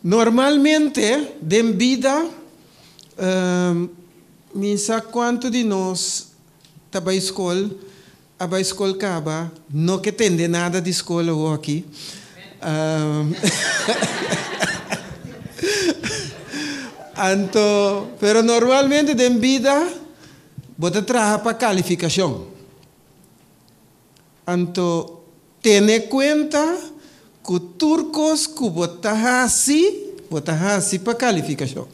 Normalmente den bida mi sa kuantu di nos ta bai skol, a bai skol kaba, no ke tende nada di skol awoki. Anto, pero normalmente den bida bo ta traha pa kalifikashon. Anto tene kuenta ku tur kos ku bo ta hasi, bo ta hasi pa kalifikashon.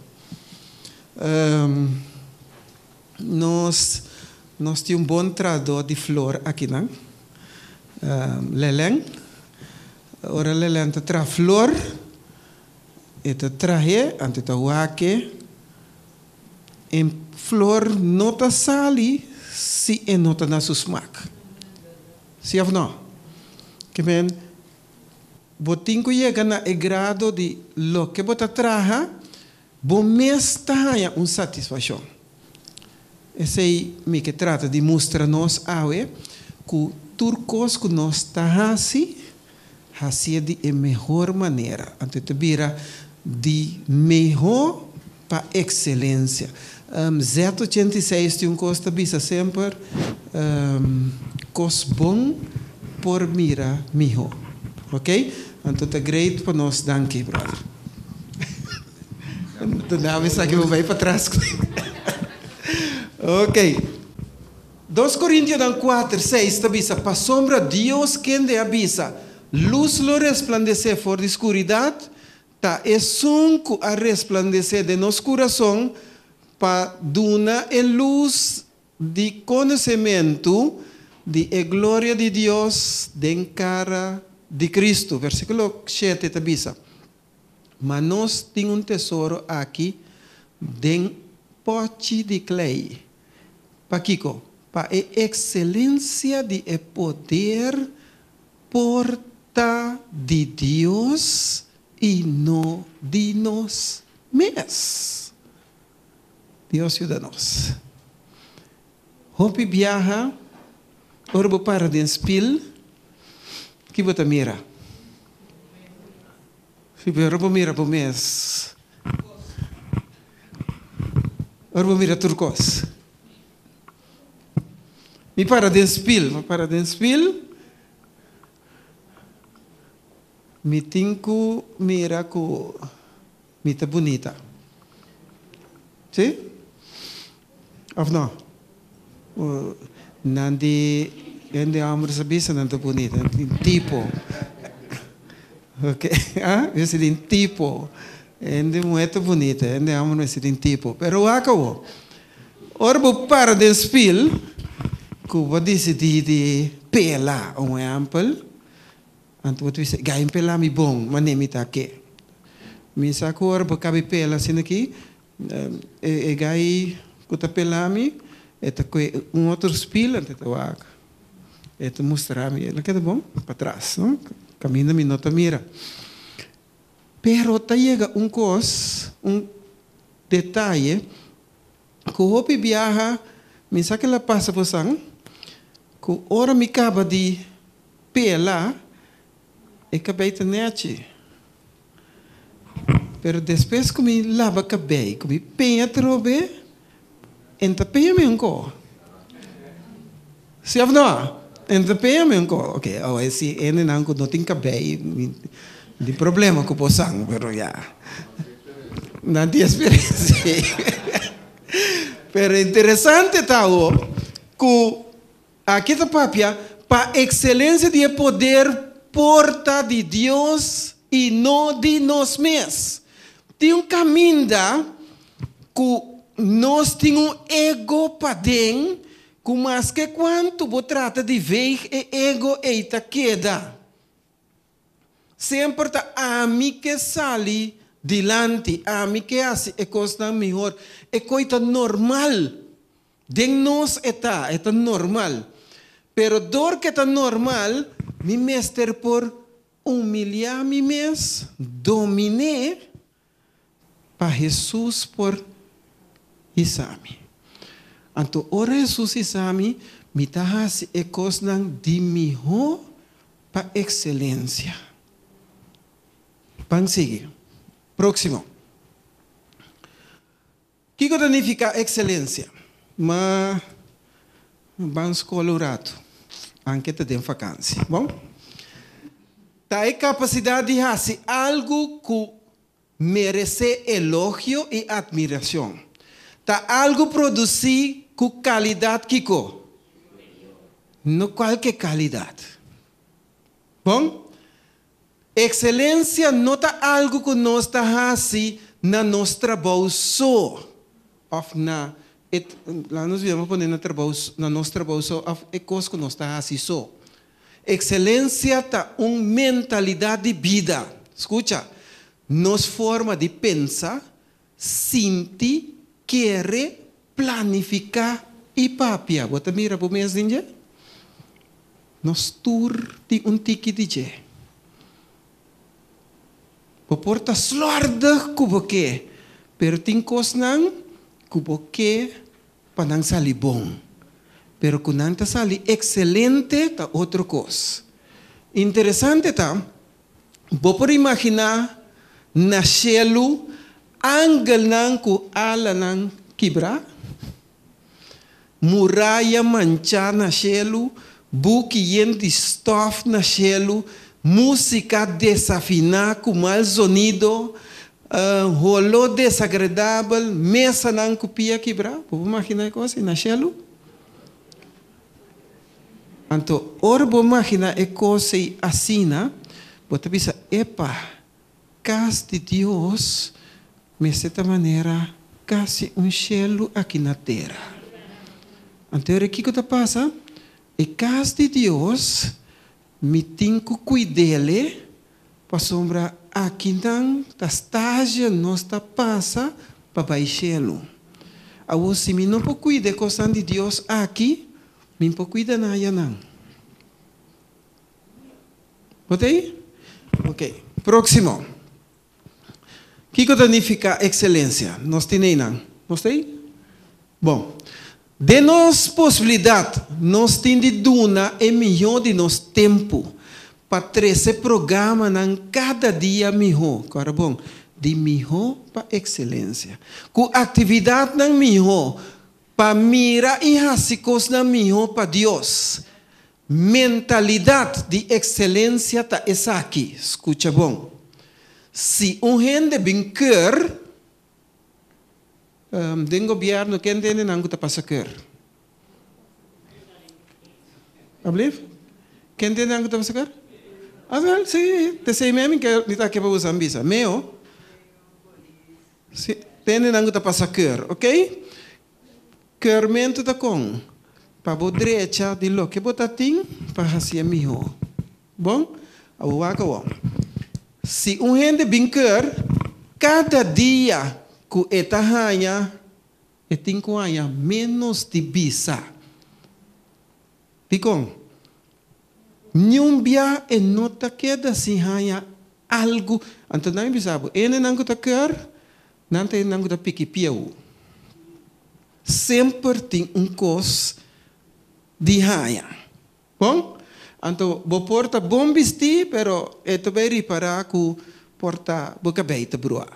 Nos nos tin un bon trahadó di flor akinan, Lelen. Ora Lelen ta traha flor, e ta trah'é, anto e ta wak e. E flor no ta sali si e no ta na su smak. Si of no? Ke men, bo tin ku yega na e grado di loke bo ta traha, bo mes ta haña un satisfashon. Esei mi ke trata di mustra nos awe, ku tur kos ku nos ta hasi, Hasié di e mehor manera. Anto e ta bira di mehó pa ekselensia. Z 86 tin un kos ta bisa semper, Kos bon por mira mihó. Ok? Anto ta great pa nos. Danki, brother. Duna mi esaki bo bai patras. Ok. Dos Korintionan kuater, seis ta bisa, Pasobra Dios kende a bisa, Lus lo resplandesé for di skuridat, ta esun ku a resplandesé den nos kurason pa duna e lus di konosementu di e gloria di Dios den kara di Kristu. Versíkulo shete ta bisa, Ma nos tin un tesoro aki den pòchi di klei. Pakiko? Pa e ekselensia di e poder por ta di Dios i no di nos mes. Dios yuda nos. Hopi biaha ora bo para den spil, ki bo ta mira? Si ora bo mira bo mes, ora bo mira tur kos. Mi para den spil, mi para den spil, mi tin ku mira ku mi ta bunita. Si? Of no? Nan di hende homber sa bisa nan ta bunita, nan tin tipo. Ok, ah, mester tin tipo. Hende muher ta bunita, hende homber mester tin tipo. Pero wak awor, ora bo para den spil ku bo disidí di pela un ehèmpel, Anto bo ta bisa, Gai pela mi bon, manera mi ta ke. Mi sa ku ora bo kabe pela asina aki, e gai ku ta pela mi, e ta kue un otro spil, anto e ta wak. E ta mustra mi, el a keda bon patras, no? Kaminda mi no ta mira. Pero ta yega un kos, un detaye, ku hopi biaha mi sa kila pasa bosan, ku ora mi kaba di Pela e kabei ta nechi. Pero despues ku mi laba kabei, ku mi peña atrobe, e no ta peña mi anko. Si of no? E no ta peña mi anko. Ok, awe si hendenan ku no tin kabei, mi tin problema ku bosan, pero ya. Nan tin experiencia. Pero interesante ta awo ku. Aki ta papia pa ekselensia di e poder por ta di Dios i no di nos mes. Tin un kaminda ku nos tin un ego paden ku maske kuantu bo trata di veeg e ego ei ta keda. Semper ta ami ke sali dilanti, ami ke hasi e kosnan mihor. E koi ta normal. Den nos e ta, e ta normal. Pero dor ke ta normal, mi mester por humiliá mi mes, domin'é, pa Hesus por hisa mi. Anto ora Hesus hisa mi, mi ta hasi e kosnan di mihó pa ekselensia. Ban sigui. Próksimo. Kiko ta nifiká ekselensia? Ma ban skol un ratu, anke ta den fakansi. Bon? Ta e kapasidat di hasi algu ku meresé elogio i atmirashon. Ta algu produsí ku kalidat kiko? No kualke kalidat. Bon? Ekselensia no ta algu ku nos ta hasi na nos trabou so òf na e, laga nos bisa, bo pone na trabou, na nos trabou so òf e kos ku nos ta hasi so. Ekselensia ta un mentalidat di bida. Skucha, nos forma di pensa, sinti, kere, planifiká i papia. Bo ta mira bo mes den dje? Nos tur tin un tiki di dje. Bo por ta slòrdig ku bo ke, pero tin kosnan ku bo ke pa nan sali bon. Pero ku nan ta sali ekselente ta otro kos. Interesante ta, bo por imaginá na shelu angelnan ku alanan kibrá, muraya manchá na shelu, buki yen di stòf na shelu, músika desafiná ku mal zonido, holó desagradabel, mesanan ku pia kibrá. Bo por imaginá e kos ei na shelu? Anto, ora bo imaginá e kos ei asina, bo ta bisa, Epa, kas di Dios mester ta manera kasi un shelu aki na tera. Anto ora kiko ta pasa? E kas di Dios mi tin ku kuid'el pasobra akinan ta stage nos ta pasa pa bai shelu. Awor si mi no por kuida e kosnan di Dios aki, mi por kuida nan ayanan. Bo ta ei? Ok, próksimo. Kiko ta nifiká ekselensia? Nos tin einan. Nos ta ei? Bon. Den nos posibilidat, nos tin di duna e mihó di nos tempu pa trese programanan kada dia mihó, kòrda bon, di mihó pa ekselensia, ku aktividatnan mihó pa mira i hasi kosnan mihó pa Dios. Mentalidat di ekselensia ta esaki, skucha bon, si un hende bin keur den gobièrnu, ken ta hendenan ku ta pasa keur? Ablief? Ken ta hendenan ku ta pasa keur? Awel, si, ta esei mes mi ke mi ta ke pa boso bisa. Meo, si, ta hendenan ku ta pasa keur, oké? Keurmentu ta kon pa bo drecha di loke bo ta tin pa hasié mihó. Bon, awor wak awor. Si un hende bin keur, kada dia ku e ta haña, e tin ku haña ménos di bisa. Dikon? Niun bia e no ta keda sin haña algu. Anto nan bisa bo, hendenan ku ta keur, nan ta hendenan ku ta piki pieu. Semper tin un kos di haña. Bon? Anto bo por ta bon bistí, pero e ta bai ripará ku por ta bo kabei ta bruá.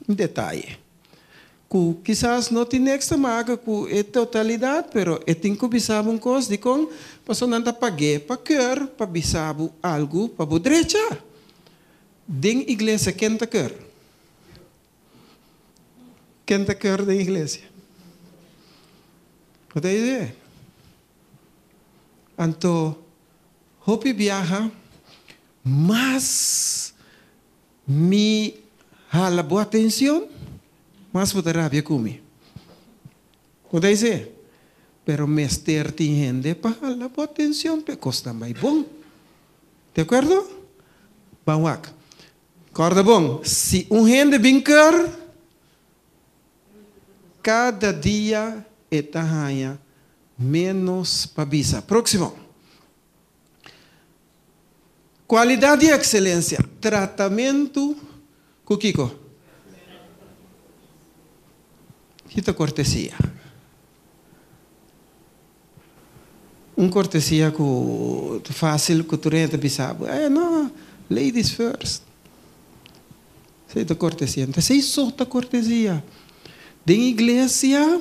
Un detaye. Ku kisas no tin niks ta maka ku e totalidat, pero e tin ku bisa bo un kos, dikon? Pasobra nan ta pag'é pa kër pa bisa bo algu pa bo drecha. Den iglesia ken ta kër? Ken ta kër den iglesia? Bo ta idea? Anto hopi biaha mas Mi hala bo atencion, mas bo ta rabia cu mi. Bo ta dice, pero mester tin hende pa hala bo atencion p'e cosnan bay bon. Di acuerdo? Ban wak. Corda bon, si un hende bin keur, cada dia e ta haña menos pa bisa. Proximo. Kualidat di ekselensia, tratamentu ku kiko? Ki ta kortesia? Un kortesia ku ta fásil ku tur hende ta bisa bo, eh no, ladies first. Esei ta kortesia. Anto esei so ta kortesia. Den iglesia,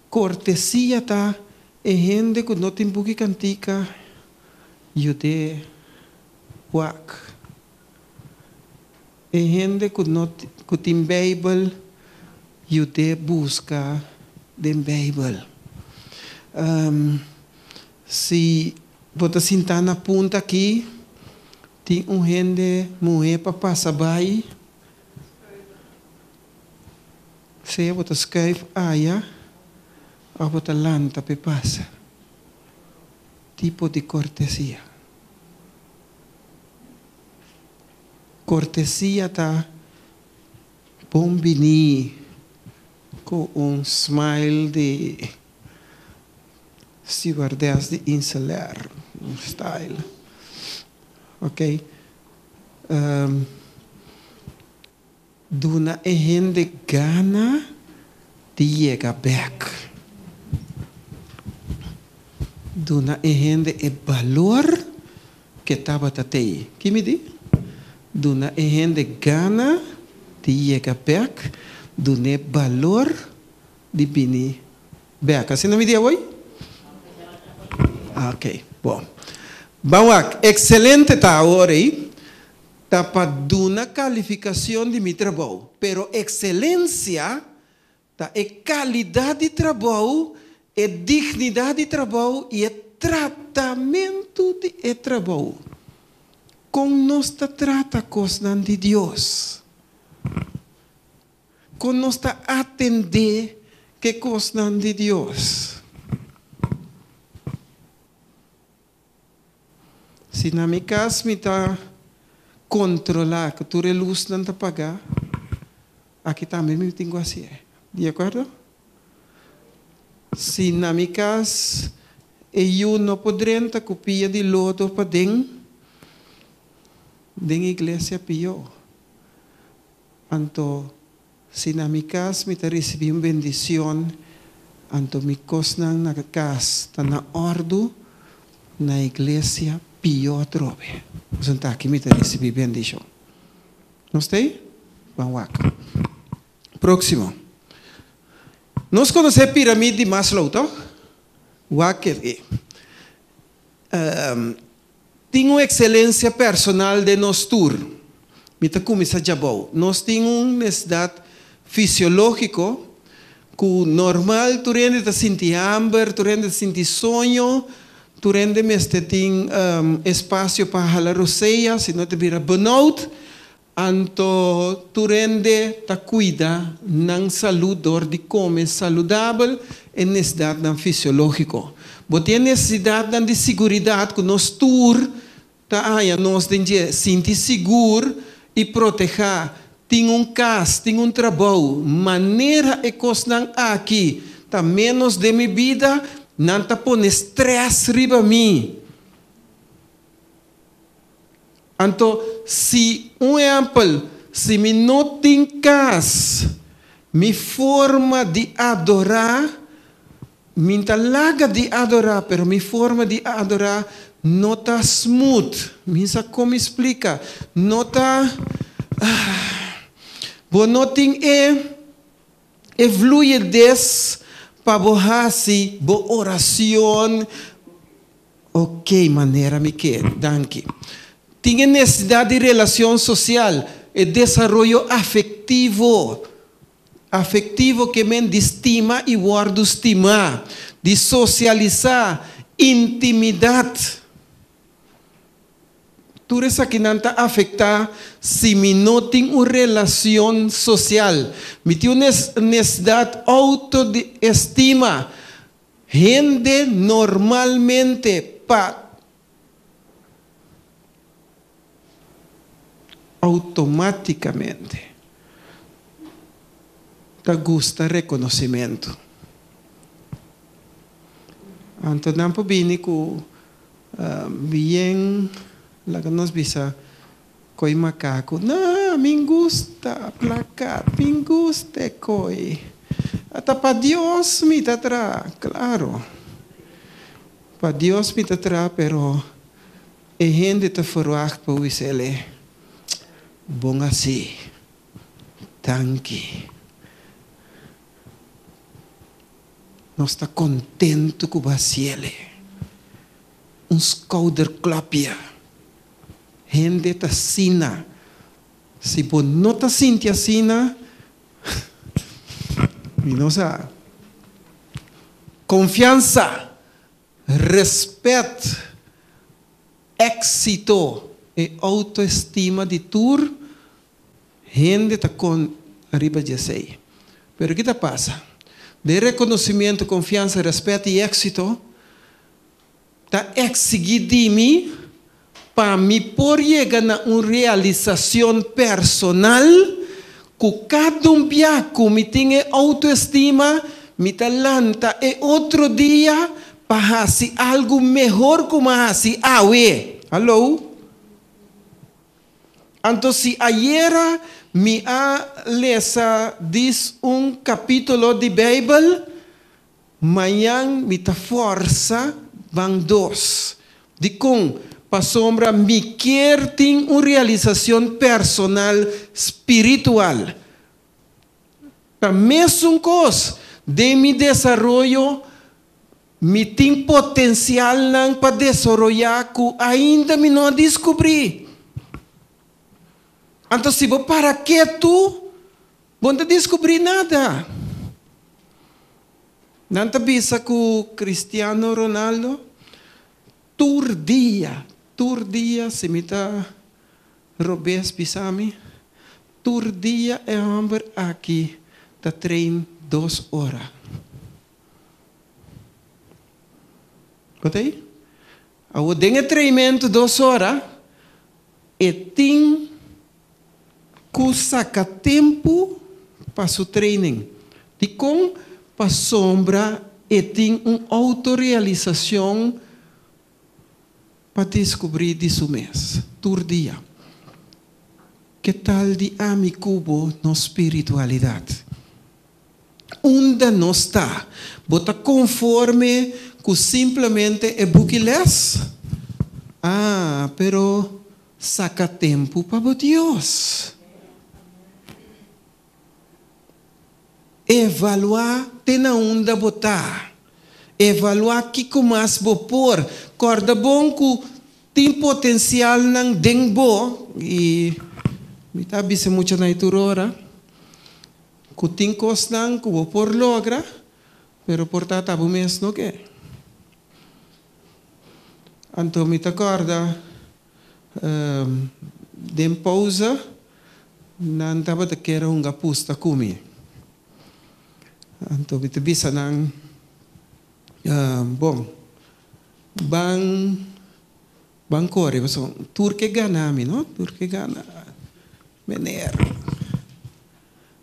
kortesia ta e hende ku no tin buki kantika yud'é wak. E hende ku no ku tin Beibel yud'é buska den Beibel. Si bo ta sintá na punta aki, tin un hende muhé pa pasa bai, sea bo ta skuif aya òf bo ta lanta p'e pasa. Tipo di kortesia. Kortesia ta bon bini ku un smile di stewardess di Inselair style. Ok. Duna e hende gana di yega bek. Duna e hende e balor ke tabata tei. Ki mi di? Duna e hende gana di yega bek, dun'é balor di bini bek. Asina mi di awor? Ok, bon. Ban wak. Excelente ta awor ei. Ta pa duna kalifikashon di mi trabou, pero ekselensia ta e kalidat di trabou, e dignidat di trabou i e tratamentu di e trabou. Kon nos ta trata kosnan di Dios? Kon nos ta atendé ku e kosnan di Dios? Si na mi kas mi ta kontrolá ku tur e lusnan ta pagá, aki tambe mi tin ku hasié. Di akuerdo? Si na mi kas e yu no por drenta ku pia di lodo paden, den iglesia pió. Anto Si na mi kas mi ta risibí un bendicion, anto mi kosnan na kas ta na òrdu, na iglesia pió atrobe. Pasobra ta aki mi ta risibí bendicion. Nos ta ei? Ban wak. Próksimo. Nos konosé piramid di Maslow, tòg? Wak e. Tin un ekselensia personal den nos tur. Mi ta kuminsá djabou. Nos tin un nesesidat fisiológiko ku normal tur hende ta sinti hamber, tur hende ta sinti soño, tur hende mester tin espasio pa hala rosea, si no ta bira burnout. Anto tur hende ta kuida nan salud dor di kome saludabel e nesesidatnan fisiológiko. Bo tin e nesesidatnan di siguridat ku nos tur ta haña nos den dje, sinti sigur i protehá, tin un kas, tin un trabou. Manera e kosnan aki ta ménos den mi bida, nan ta pone strès riba mi. Anto, si, un ehèmpel, si mi no tin kas, mi forma di adorá, mi ta laga di adorá, pero mi forma di adorá no ta smooth. Mi sa kon mi splika. No ta, bo no tin e. E fluidez pa bo hasi bo oracion ok manera mi ke. Danki. Tin e necesidad di relacion social, e desaroyo afectivo, afectivo ke men di stima y wordo stima, di socialisa, intimidad. Tur esakinan ta afektá si mi no tin un relacion social. Mi tin un nesesidat outo di estima. Hende normalmente pa automáticamente ta gusta reconocimento. Anto nan por bini cu Bien, laga nos bisa koi makaku, Na, min gusta plaka, min gusta e koi. Ta pa Dios mi ta traha, klaro. Pa Dios mi ta traha, pero e hende ta ferwagt pa wis'el e bon hasi. Danki. Nos ta kontentu ku bo a hasiel. Un skouderklapje. Hende ta asina. Si bo no ta sinti asina, mi no sa. Konfiansa, respet, éksito e outoestima di tur hende ta kon riba dje esei. Pero ki ta pasa? Den rekonosimiento, konfiansa, respet i éksito ta eksigí di mi pa mi por yega na un realisashon personal ku kada un bia ku mi tin e outoestima mi ta lanta e otro dia pa hasi algu mehor ku mi a hasi awe. Hallo? Anto si ayera mi a lesa dis un kapítulo di Beibel, mañan mi ta fòrsa ban dos. Dikon? Pasobra mi kier tin un realisashon personal spiritual. Ta mesun kos den mi desaroyo, mi tin potensialnan pa desaroyá ku ainda mi no a diskubrí. Anto si bo para ketu, bo no ta diskubrí nada. Nan ta bisa ku Cristiano Ronaldo tur dia, tur dia si mi ta robes bisa mi, tur dia e hòmber aki ta train dos ora. Bo ta ei? Awor den e treinmentu dos ora e tin ku saka tempu pa su training. Dikon? Pasobra e tin un outorealisashon pa deskubrí di su mes tur dia. Ke tal di ami ku bo nos spiritualidat? Unda nos ta? Bo ta konforme ku simplemente e buki les? Ah, pero saka tempu pa bo Dios. Evaluá te na unda bo ta. Evaluá kiko mas bo por. Kòrda bon ku tin potensialnan den bo, i mi ta bisa mucha na e tur ora, Ku tin kosnan ku bo por logra, pero por ta ta bo mes no ke. Anto mi ta kòrda den pousa nan tabata kere hunga pusta ku mi. Anto mi ta bisa nan, Bon, ban ban kore pasobra tur ke gana mi no, tur ke gana meneer.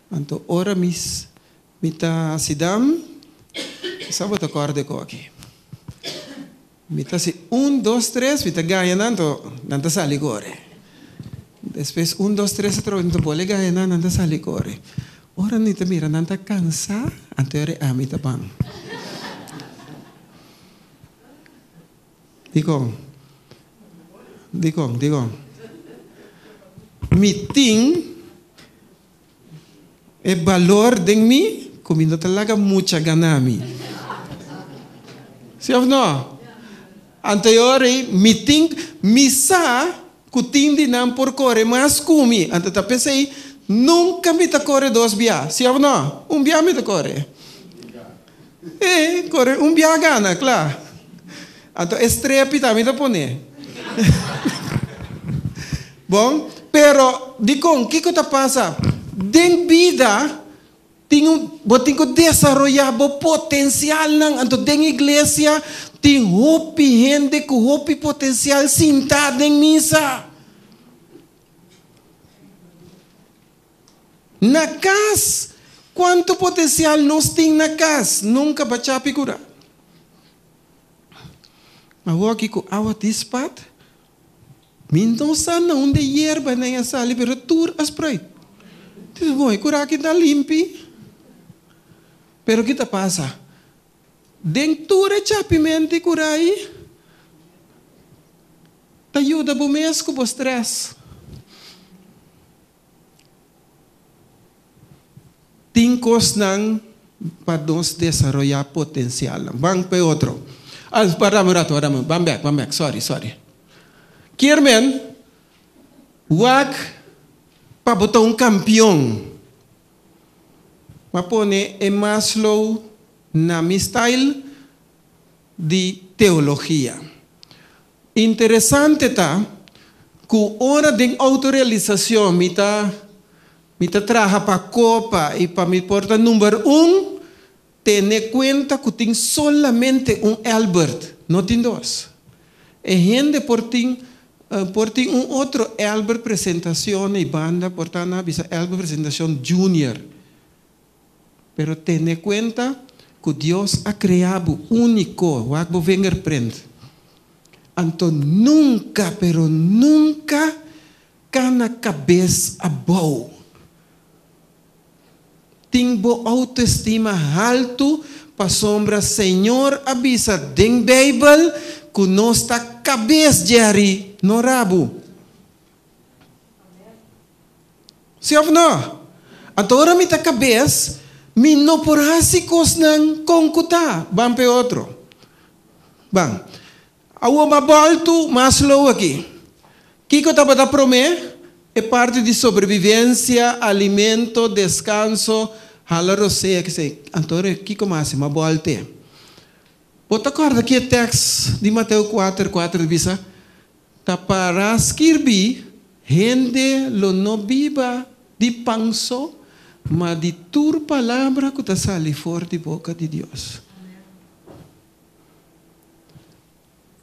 Anto ora mi mi ta hasi dam, sa bo ta kòrda e koki. Mi ta hasi un, dos, tres, mi ta gaña nan, anto nan ta sali kore. Despues un, dos, tres atrobe mi ta bole gaña nan, nan ta sali kore. Ora mi ta mira nan ta kansá, anto e ora ami ta ban. Dikon? Dikon? Dikon? Mi tin e balor den mi ku mi no ta laga mucha gana mi. Si òf no? Anto e ora ei mi tin, mi sa ku tin di nan por kore mas ku mi. Anto ta p'esei nunka mi ta kore dos bia. Si òf no? Un bia mi ta kore. E kore un bia gana, kla. Anto e strepi tambe ta pone. Bon, pero dikon? Kiko ta pasa? Den bida tin un, bo tin ku desaroyá bo potensialnan. Anto den iglesia tin hopi hende ku hopi potensial sintá den misa. Na kas, Kuantu potensial nos tin na kas? Nunka ba chapi kura. Awoki ku awa dispat, mi no sa na unda e yerbanan a sali pero tur a spruit. Dios bon, e kura aki ta limpi. Pero ki ta pasa? Den tur e chapimento di kura ei, ta yuda bo mes ku bo stress. Tin kosnan pa nos desaroyá potensialnan. Ban pa e otro. Ah, wardami un rato, wardami. Ban bèk, ban bèk. Sorry, sorry. Kier men, wak pa bo ta un kampion. M'a pone e Maslow na mi style di teologia. Interesante ta ku ora den outorealisashon mi ta mi ta traha pa kopa i pa mi por ta number un, tene kuenta ku tin solamente un Albert, no tin dos. E hende por tin por tin un otro Albert Presentacion ei banda, por ta nan a bisa Albert Presentacion Junior. Pero tene kuenta ku Dios a krea bo úniko, wak bo vingerprint. Anto nunka, pero nunka kana kabes abou. Tin bo outoestima haltu pasobra Señor a bisa den Beibel ku nos ta kabes, Jerry, no rabu. Si of no? Anto ora mi ta kabes, mi no por hasi kosnan kon ku ta. Ban p'e otro. Ban. Awor m'a bòltu mas lou aki. Kiko tabata promé? E parti di sobrevivensia, alimento, deskanso, hala rosea, kesei. Anto ora kiko m'a hasi? M'a bòlt'e. Bo ta kòrda ki e tèks di Mateo kuater, kuater ta bisa? Ta para skirbi, Hende lo no biba di pan so, ma di tur palabra ku ta sali for di boka di Dios.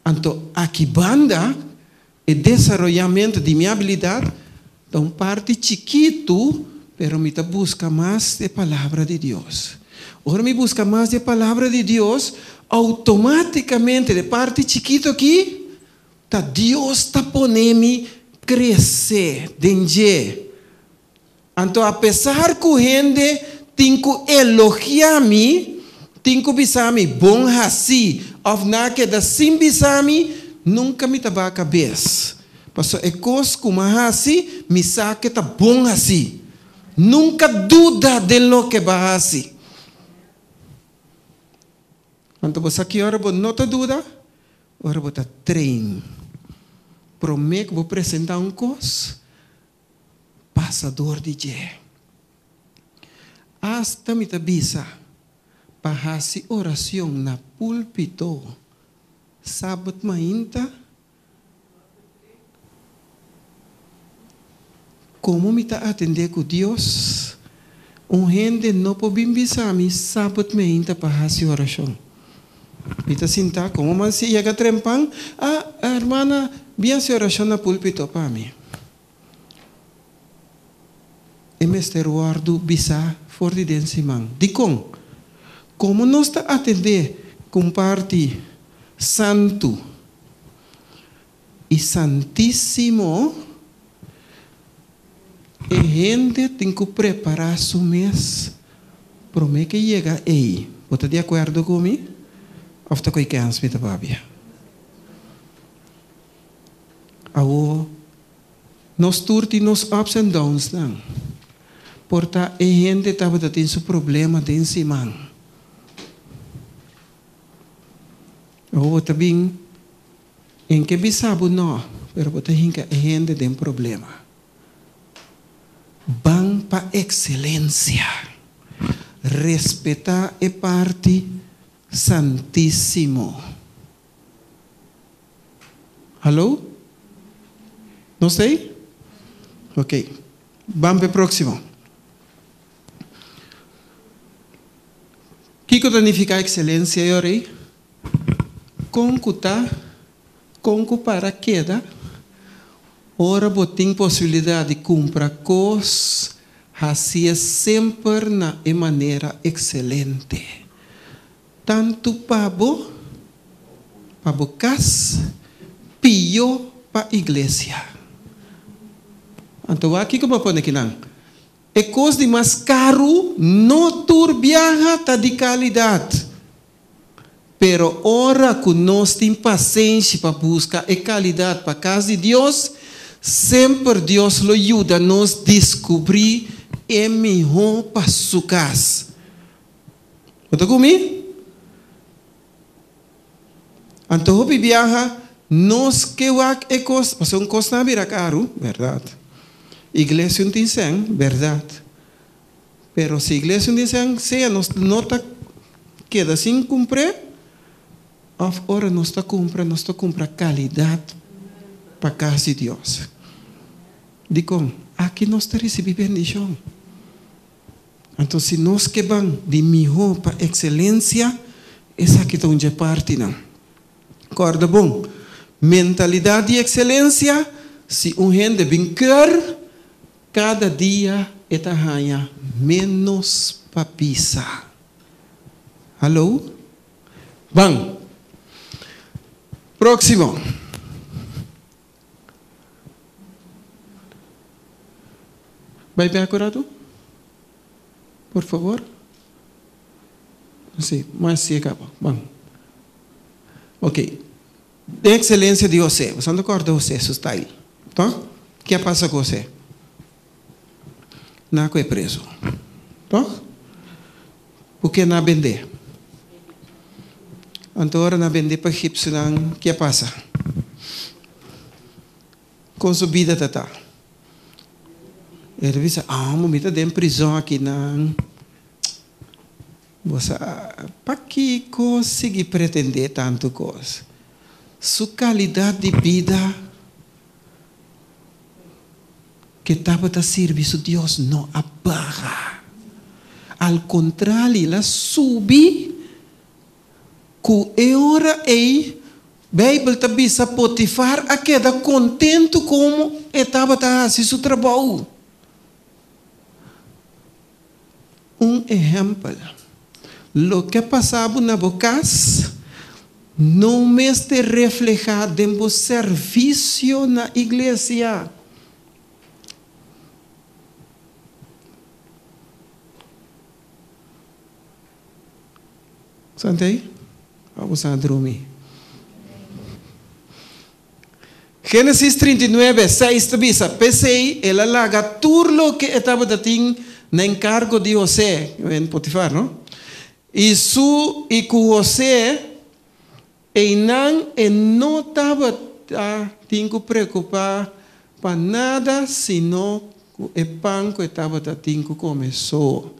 Anto aki banda e desaroyamentu di mi abilidat ta un parti chikitu, pero mi ta buska mas di e palabra di Dios. Ora mi buska mas di e palabra di Dios, outomátikamente e parti chikitu aki ta Dios ta pone mi krese den dje. Anto apesar ku hende tin ku elogiá mi, tin ku bisa mi bon hasí òf nan a keda sin bisa mi, nunka mi ta baha kabes. Pasobra e kos ku mi a hasi, mi sa ku e ta bon hasí. Nunka duda den loke bo a hasi. Anto bo sa ki ora bo no ta duda? Ora bo ta train. Promé ku bo presentá un kos, pasa dor di dje. Asta mi ta bisa pa hasi oracion na pulpito sabat mainta, Como mi ta atende cu Dios? Un hende no por bin bisa mi sabat mainta pa hasi oracion. Mi ta sinta como man si yega trempan, ah, hermana, bin hasi oracion na pulpito pa mi. E mester wòrdu bisá for di den siman. Dikon? Komo nos ta atendé ku un parti santu i santísimo, e hende tin ku prepará su mes promé ke yega ei. Bo ta di akuerdo ku mi? Òf ta koe kèns mi ta papia? Awor. Nos tur tin nos ups and downsnan. Por ta e hende tabata tin su problema den siman. Awor bo ta bin en ke bisa bo no, pero bo ta hinka e hende den problema. Ban pa excelencia. Respeta e parti santisimo. Hallo? Nos ta ei? Ok. Ban p'e próksimo. Kiko ta nifiká ekselensia e ora ei? Kon ku ta, kon ku para keda, ora bo tin posibilidat di kumpra kos, hasié semper na e manera ekselente. Tantu pa bo, pa bo kas, pió pa iglesia. Anto wak kiko bo a pone kinan? E kos di mas karu no tur biaha ta di kalidat. Pero ora ku nos tin pasenshi pa buska e kalidat pa kas di Dios, semper Dios lo yuda nos diskubrí. e mihó pa su kas. Bo ta ku mi? Anto hopi biaha nos ke wak e kos, pasobra un kos nan a bira karu, bèrdat. Iglesia un tin sèn, bèrdat. Pero si iglesia un tin sèn, sea nos no ta keda sin kumpr'é, òf ora nos ta kumpra, nos ta kumpra kalidat pa kas di Dios. Dikon? Aki nos ta risibí bendishon. Anto si nos ke ban di mihó pa ekselensia, esaki ta un dje partinan. Kòrda bon, mentalidat di ekselensia, si un hende bin kër, kada dia e ta haña ménos pa bisa. Hallo? Ban. Próksimo. Bai bek un ratu, por favor. Si, mas si e kaba. Ban. Ok. Den ekselensia di José. Boso ta kòrda José su style, tòg? Ke a pasa ku José? Nan a kohe preso, tòg? Ku ke nan a bendé? Anto ora nan a bendé pa egipsionan, ke a pasa? Kon su bida ta ta? El a bisa, Amo, mi ta den prizon akinan. Bo sa pakiko sigui pretendé tantu kos? Su kalidat di bida ke tabata sirbi su Dios no a baha. Al kontrali, el a subi ku e ora ei Beibel ta bisa Potifar a keda kontentu komo e tabata hasi su trabou. Un ehèmpel, Loke a pasa bo na bo kas no mester reflehá den bo servisio na iglesia. Sant'ei? Abo sa drumi. Génesis 39, seis ta bisa, P'esei el a laga tur loke e tabata tin na enkargo di José, en Potifar, no? I su i ku José, einan e no tabata tin ku preokupá pa nada sino ku e pan ku e tabata tin ku kome so.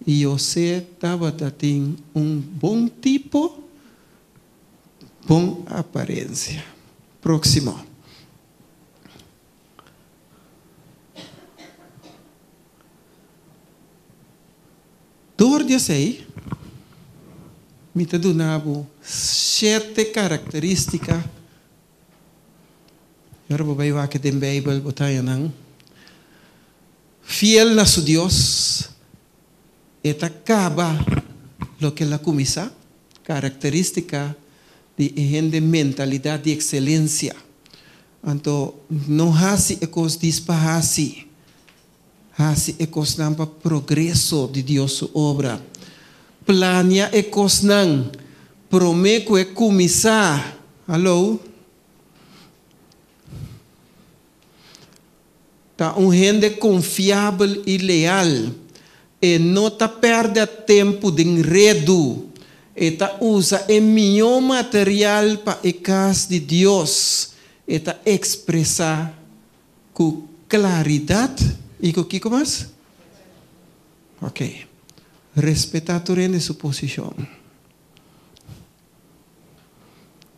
I José tabata tin un bon tipo. Bon aparensia. Próksimo. Dor di esei, mi ta duna bo shete karakterístika. I ora bo bai wak den Beibel, bo ta haña nan. Fiel na su Dios. E ta kaba loke el a kuminsá, karakterístika di e hende mentalidat di ekselensia. Anto no hasi e kos dis pa hasi, hasi e kosnan pa progreso di Dios su obra. Plania e kosnan promé ku e kuminsá. Hallo? Ta un hende konfiabel i leal. E no ta pèrdè tempu den redu. E ta usa e mihó material pa e kas di Dios. E ta ekspresá ku klaridat i ku kiko mas? Oke. Respetá tur hende su posishon.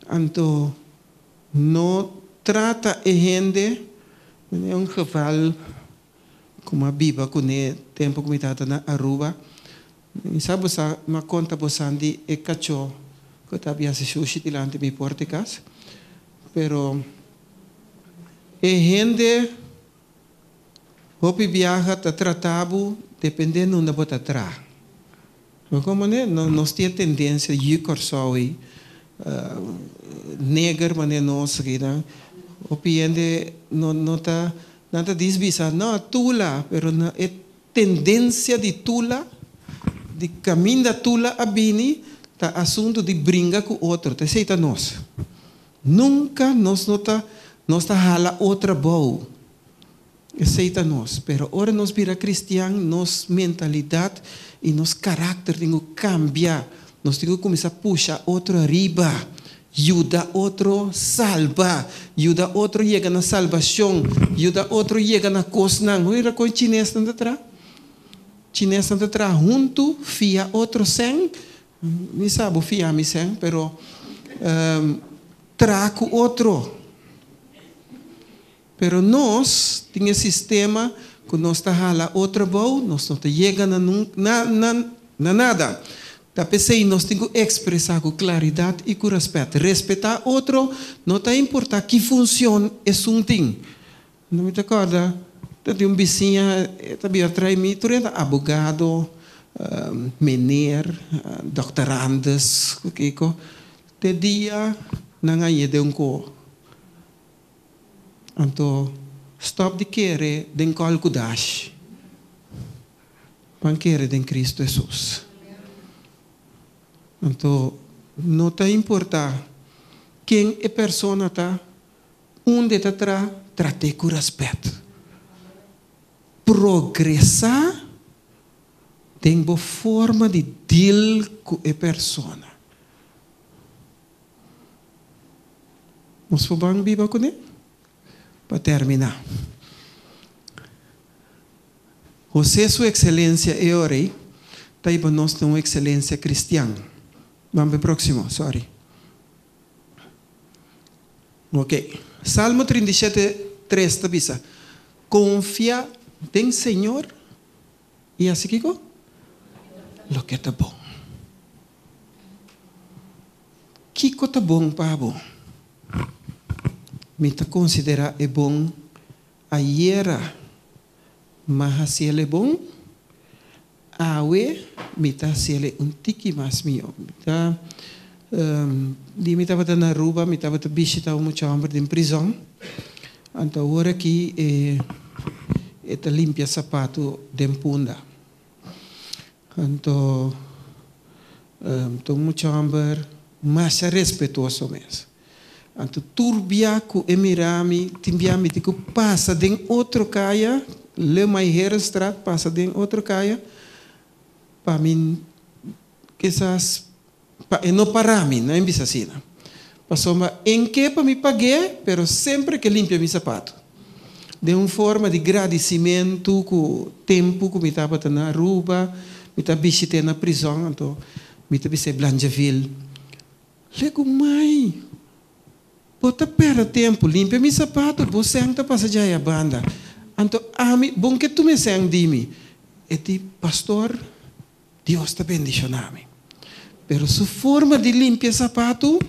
Anto no trata e hende manera un geval ku mi a biba kuné tempu ku mi tabata na Aruba. Mi sa bo sa mi a konta bosan di e kachó ku ta biasi shushi dilanti mi porta di kas. Pero e hende hopi biaha ta trata bo depende nunda bo ta traha. Como manera nos tin e tendencia yu Corsou ei neger manera nos akinan hopi hende no no ta nan ta dis bisa no tula pero na e tendencia di tula di caminda tula a bini ta asunto di bringa cu otro ta esey ta nos nunca nos no ta nos ta hala otro abou. Esei ta nos. Pero ora nos bira kristian, nos mentalidat i nos karakter tin ku kambia. Nos tin ku kuminsá pusha otro ariba, yuda otro salba, yuda otro yega na salbashon, yuda otro yega na kosnan. Mira kon chinesnan ta traha. Chinesnan ta traha huntu, fia otro sèn. Mi sa bo fia mi sèn, pero traha ku otro. Pero nos tin e sistema ku nos ta hala otro abou, nos no ta yega na na na na nada. Ta p'esei nos tin ku ekspresá ku klaridat i ku rèspèt. Respetá otro no ta importá ki funshon esun tin. No mi ta kòrda ta tin un bisiña e ta bira trai mi, tur e ta abogado, meneer, doktorandes, ku kiko. Te dia nan a yeda un ko. Anto stop di kere den kòl ku dash. Ban kere den Kristu Hesus. Anto no ta importá ken e persona ta, unda e ta traha, trat'é ku rèspèt. Progresá den bo forma di deal ku e persona. Nos por ban biba kuné? Pa terminá, José su ekselensia e ora ei ta hiba nos na un ekselensia kristian. Ban pa e próksimo, sorry. Ok. Salmo 37, 3 ta bisa, Konfia den Señor i hasi kiko? Loke ta bon. Kiko ta bon pa bo? Mi ta konsiderá e bon ayera, m'a hasi el e bon, awe mi ta hasi el e un tiki mas mihó. Mi ta di mi tabata na Aruba, mi tabata bishita un mucha hòmber den prizòn, anto awor aki e e ta limpia sapatu den Punda. Anto ta un mucha homber masha respetuoso mes. Anto tur bia ku e mira mi, tin bia mi tin ku pasa den otro kaya, Le Mayherenstraat, pasa den otro kaya, pa mi kisas pa e no para mi, no e bisa asina. Pasobra en ke pa mi pag'é, pero semper ke limpia mi sapatu. Den un forma di gradisimentu ku tempu ku mi tabata na Aruba, mi ta bishit'é na prizòn, anto mi ta bis'é, Blanjeville, legu mai, bo ta pèrdè tempu, limpia mi sapatu, bo sèn ta pasa djaya banda. Anto ami, bon ke tuma e sèn di mi? E di, Pastor, Dios ta bendishoná mi. Pero su forma di limpia sapatu,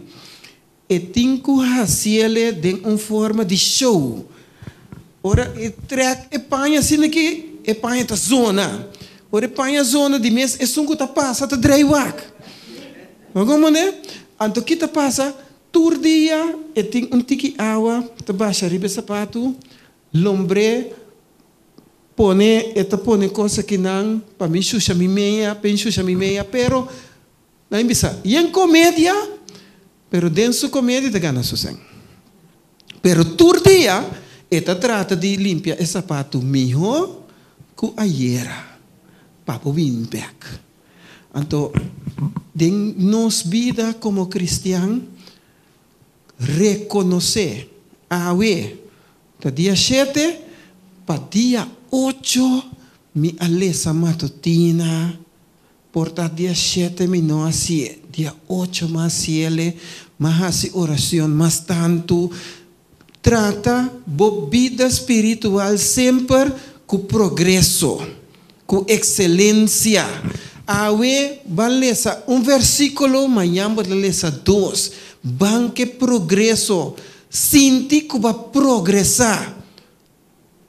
e tin ku hasiele den un forma di show. Ora e trèk e paña asina ki e paña ta zona. Ora e paña zona di mes esun ku ta pasa ta drei wak. Bo komprendé? Anto ki ta pasa? Tur dia e tin un tiki awa ta basha riba e sapatu, lombr'é. Pone, e ta pone cos akinan pa mi shusha mi meya, pa mi shusha mi meya, pero nan a bisa, yen comedia, pero den su comedia ta gana su cen. Pero tur dia e ta trata di limpia e sapato miho cu ayera, pa bo bin bek. Anto, den nos bida como cristian, Rekonosé, Awe ta dia shete, pa dia ocho mi a lesa matutina, por ta dia shete mi no hasié, dia ocho mi a hasiele, mi a hasi oracion mas tantu. Trata bo bida spiritual semper ku progreso, ku ekselencia. Awe ban lesa un versíkulo, mañan bo ta lesa dos. Ban ke progreso. Sinti ku bo a progresá.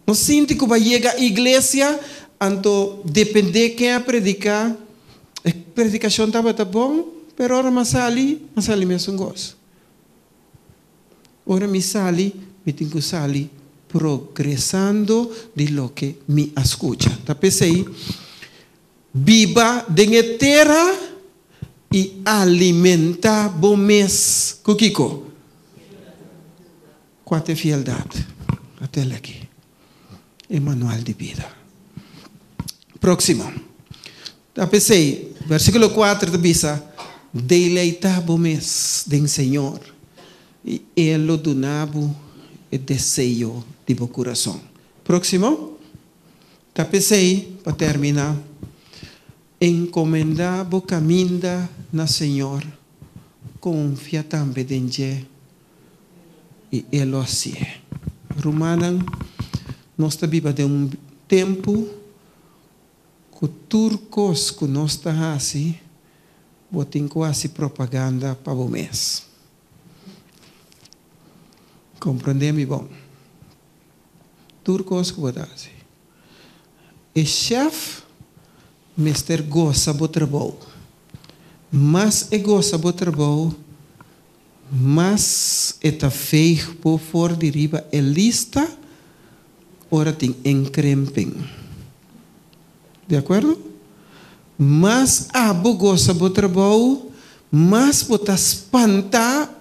No sinti ku bo a yega iglesia, anto dependé ken a prediká, e predikashon tabata bon, pero ora mi a sali, mi a sali mesun kos. Ora mi sali, mi tin ku sali progresando di loke mi a skucha. Ta p'esei, biba den e tera i alimentá bo mes ku kiko? Kua ta e fieldat? Atel aki. E manual di bida. Próksimo. Ta p'esei, versíkulo 4 ta bisa, Deleitá bo mes den Señor, i E lo duna bo e deseo di bo kurason. Próksimo. Ta p'esei, pa terminá, Enkomendá bo kaminda na Señor, konfia tambe den dje, i E lo hasié. Rumannan, nos ta biba den un tempu ku tur kos ku nos ta hasi, bo tin ku hasi propaganda pa bo mes. Komprondé mi bon. Tur kos ku bo ta hasi. E shèf mester gosa bo trabou. Mas e gosa bo trabou, mas e ta veeg bo for di riba e lista ora tin inkrimping. Di akuerdo? Mas abo gosa bo trabou, mas bo ta spanta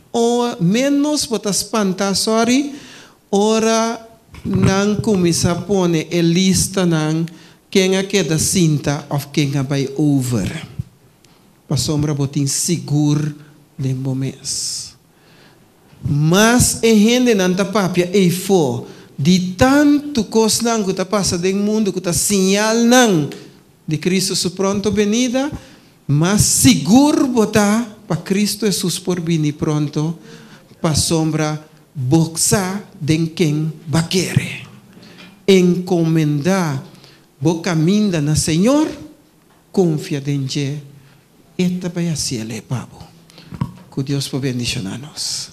O ménos bo ta spantá, sòri, ora nan kuminsá pone e listanan ken a keda sinta òf ken a bai over, pasobra bo tin sigur den bo mes. Mas e hendenan ta papia eifó di tantu kosnan ku ta pasa den mundu ku ta siñalnan di Kristu su pronto benida, Mas sigur bo ta pa Cristo Hesus por bini pronto, pasobra bo sa den ken ba kere. Encomenda bo caminda na Señor, confia den dje, E ta bay haciele pa bo. Cu Dios por bendiciona nos.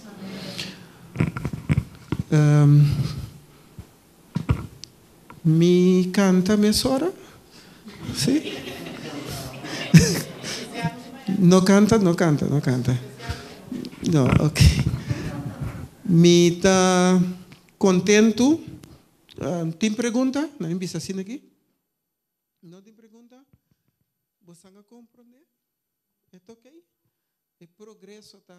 Mi canta mesora? Si? No canta, no canta, no canta. No, ok. Mi ta contentu. Tin pregunta? Nan a bisa asina aki. No tin pregunta? Bosan a comprende? E ta ok? E progreso ta.